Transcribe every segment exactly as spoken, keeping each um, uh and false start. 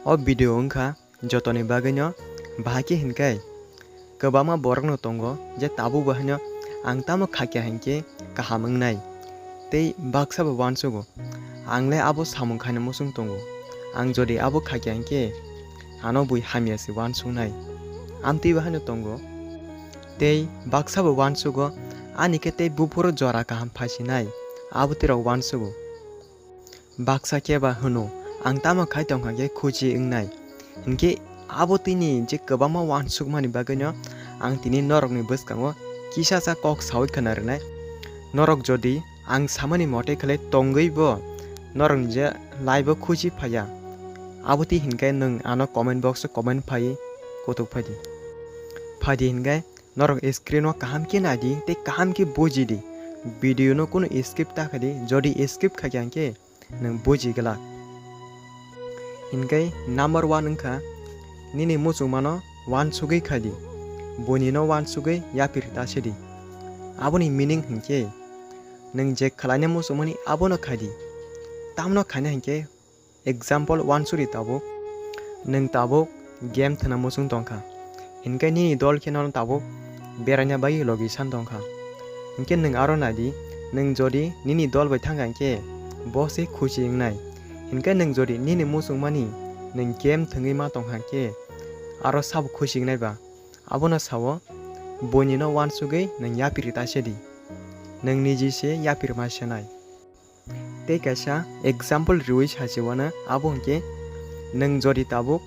O video wngkha jotoni bagwino, bahai khe hinkhai kwbangma borokno tongo je tabuk bo haino ang tamo khakya hinkhe kaham wngnai tei baksa bo uansugo, ang le abo samung khaina muchung tongo, ang jodi abo khakya hinkhe ano bui hamya se uansuknai, amtwi bo haino tongo. Tei baksa bo uansugo, ani khe tei buphuru jora kaham phaisinai, abo twi rok uansugo. Baksa khe ba hwno, ang tamo khai tongkha khe khuchi wngnai. Hinkhe abo tini je kwbangma uansukmani bagwino ang tini norokni bwskango kisa sa kok saui khna rwnai. Norok jodi ang samani mote khlai tongwi bo norokni je life o khuchi phaiya, abo twi hinkhe nwng ano comment box o comment phaiwi kutuk phaidi. Phaidi hinkhe norok screen o kaham khe naidi tei kaham khe bujidi. Video no kunu skip ta khaidi, jodi skip khaikha hinkhe nwng buji glak. Hinkhe number one wngkha nini muchungmano uansugwi khaidi, buini no uansugwi yapiri ta sidi. Aboni meaning hinkhe nwng je khwlaina muchungmani abono khaidi. Tamno khaina hinkhe example uansuri tabuk, nwng tabuk game thwna muchung tongkha, hinkhe nini dol khe nono tabuk beraina bagwi logi san tongkha. Hinkhe nwng aro naidi, nwng jodi nini dol bai thangkha hinkhe bo se khuchi wngnai. Hinkhe nwng jodi nini muchungmani nwng game thwngwi ma tongkha hinkhe aro sabo khuchi wngnai ba? Abono sao, buini no uansugwi nwng yapiri ta sedi. Nwng niji se yapiri ma senai. Tei kaisa example riui sachi wano, abo hwnkhe nwng jodi tabuk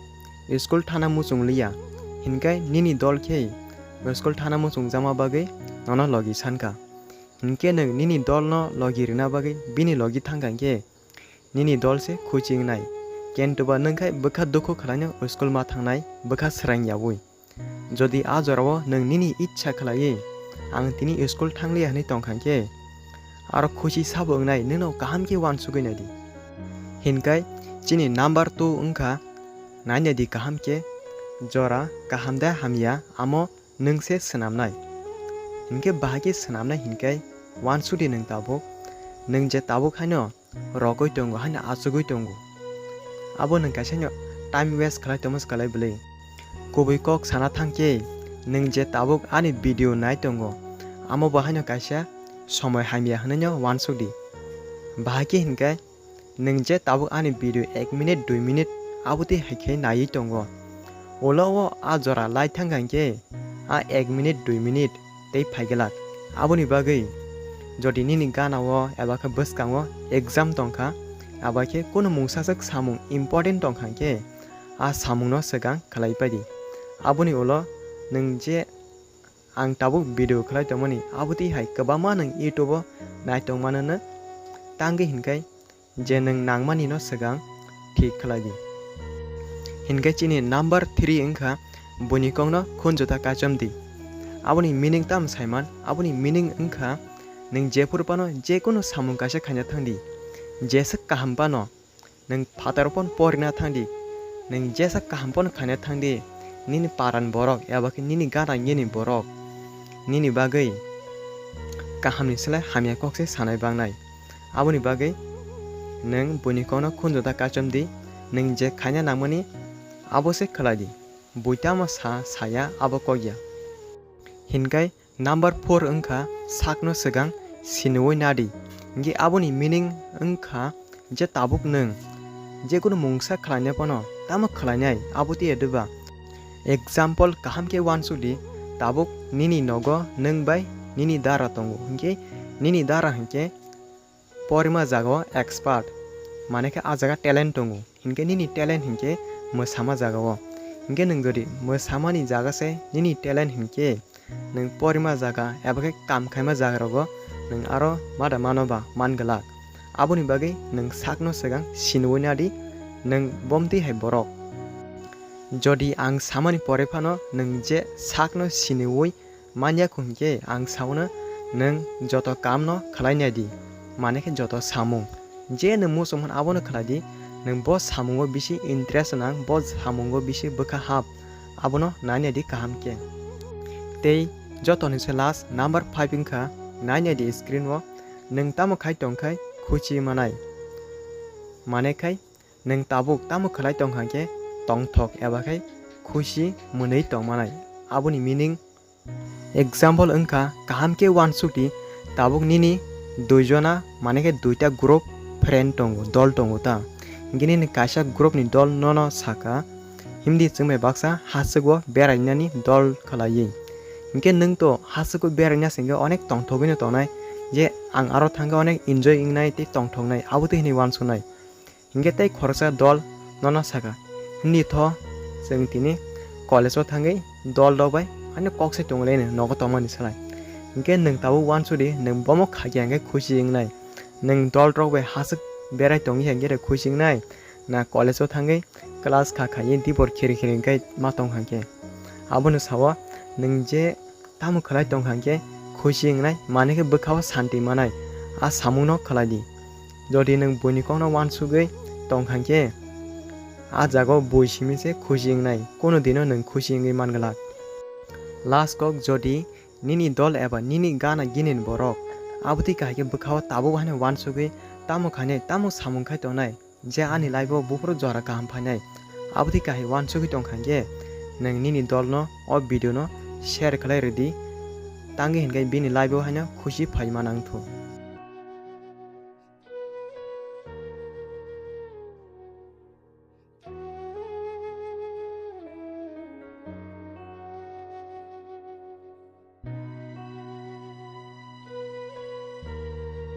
school thana muchung liya, hinkhe nini dol khe school thana muchung jama bagwi nono logi sankha. Hinkhe nwng nini dolno logi rwna bagwi bini logi thangkha hinkhe nini dol se khuchi wngnai. Kentoba nwng khai bwkha dukhu khwlaino school ma thangnai, bwkha swrang yaui. Jodi a jorao nwng nini icha khlaiwi ang tini school thangliya hwnwi tongkha hinkhe, aro khuchi sabo wngnai, nwngno kaham khe uansugwi naidi. Hinkhe chini number two wngkha nainai di kaham khe, jora kaham de hamya amo nwng se swnamnai. Hinkhe bahai khe swnamnai hinkhe uansudi nwng tabuk, nwng je tabuk haino rogwi tongo, haino achugwi tongo. Abo nwng kaisaino time waste khlai tongma swkalai bwlwi. Kubui kok sana thangkhe, nwng je tabuk ani video nai tongo, amo bo haino kaisa somoi hamya hwnwino uansukdi. Bahai khe hinkhe, nwng je tabuk ani video ek minute, dui minute abo twi hai khe naiwi tongo. Ulo o a jora lai thangkha hinkhe, a ek minute, dui minute tei phaiglak. Aboni bagwi jodi nini gana o eba khe bwskango exam tongkha, eba khe kunu mungsa swk samung important tongkha hinkhe, a samungno swkang khlai paidi. Aboni ulo nwng je ang tabuk video khlai tongmani, abo twi hai kwbangma nwng YouTube o nai tongmano, tangwi hinkhe je nwng nangmani no swkang thik khlai di. Hinkhe chini number three wngkha buini kokno khunjuta kachom di. Aboni meaning tamo saiman? Aboni meaning wngkha nwng jephuru phano jekunu samung kaisa khaina thangdi, jeswk kaham phano nwng phataro phano porina thangdi, nwng jesa kaham phano khaina thangdi, nini paran borok eba khe nini gana gini borok nini bagwi kahamni slai hamya kok se sanai bangnai. Aboni bagwi nwng buini kokno khunjuta kachom di, nwng je khaina nangmani abo se khlai di. Bui tamo sa, saya abo kok ya. Hinkhe number four wngkha sakno swkang siniui nadi. Hinkhe aboni meaning wngkha je tabuk nwng jekunu mungsa khlaina phano tamo khlainai abo twi ya diba? Example kaham khe uansukdi, tabuk nini nogo nwng bai nini dara tongo, hinkhe nini dara hinkhe porima jagao expert, mane khe a jaga talent tongo, hinkhe nini talent hinkhe mwsama jagao. Hinkhe nwng jodi mwsamani jaga se nini talent hinkhe nwng porima jaga eba khe kam khaima jagarogo nwng aro mada mano ba man glak. Aboni bagwi nwng sakno swkang siniui nadi, nwng bomtwi hai borok. Jodi ang samani pore phano nwng je sakno siniui manya kho hinkhe ang saono nwng joto kamno khlai nai di, mane khe joto samung je nwng muchung mano abono khlai di, nwng bo samungo bisi interest nang, bo samungo bisi bwkha hap, abono nai nai di kaham khe. Tei jotoni se last number five wngkha nai nai di screen o, nwng tamo khai tong khai khuchi manai, mane khai nwng tabuk tamo khlai tongkha khe tongthok eba khe khusi mwnwi tongmanai. Aboni meaning, example wngkha, kaham khe uansukdi, tabuk nini duijona, mane khe duita group friend tongo, dol tongo ta. Hinkhe nini kaisa group ni dol nono saka, himdi chwng bai baksa haswk o berainani dol khlaiwi. Hinkhe nwng to haswk o beraina se hinkhe onek tongthogwi no tongnai, je ang aro thangkhe onek enjoy wngnai tei tongthoknai, abo twi hinwi uansuknai. Hinkhe tei khoroksa dol nono saka, "Himdi tho, chwng tini college o thangwi dol rok bai haino kok sai tonglaino nogo tongmani slai." Hinkhe nwng tabuk uansukdi, nwng bomo khakya hinkhe khusi wngnai. Nwng dol rok bai haswk berai tongwi hinkhe khusi wngnai, na college o thangwi class kha khaiwi dibor khiri khiri hinkhe ma tong kha hinkhe. Abono sao nwng je tamo khlai tong kha hinkhe khusi wngnai, mane khe bwkha o santi manai, a samungno khlai di. Jodi nwng buini kokno uansugwi tong kha hinkhe, a jaga o bui simi se khusi wngnai, kunu dino nwng khusi wngwi man glak. Last kok, jodi nini dol eba nini gana gini ni borok abo twi kahai khe bwkha o tabuk haino uansugwi tamo khainai, tamo samung khai tongnai, je ani life o buphuru jora kaham phainai, abo twi kahai uansugwi tong kha hinkhe, nwng nini dol no o video no share khlai rwdi, tangwi hinkhe bini life o haino khusi phai ma nang thu.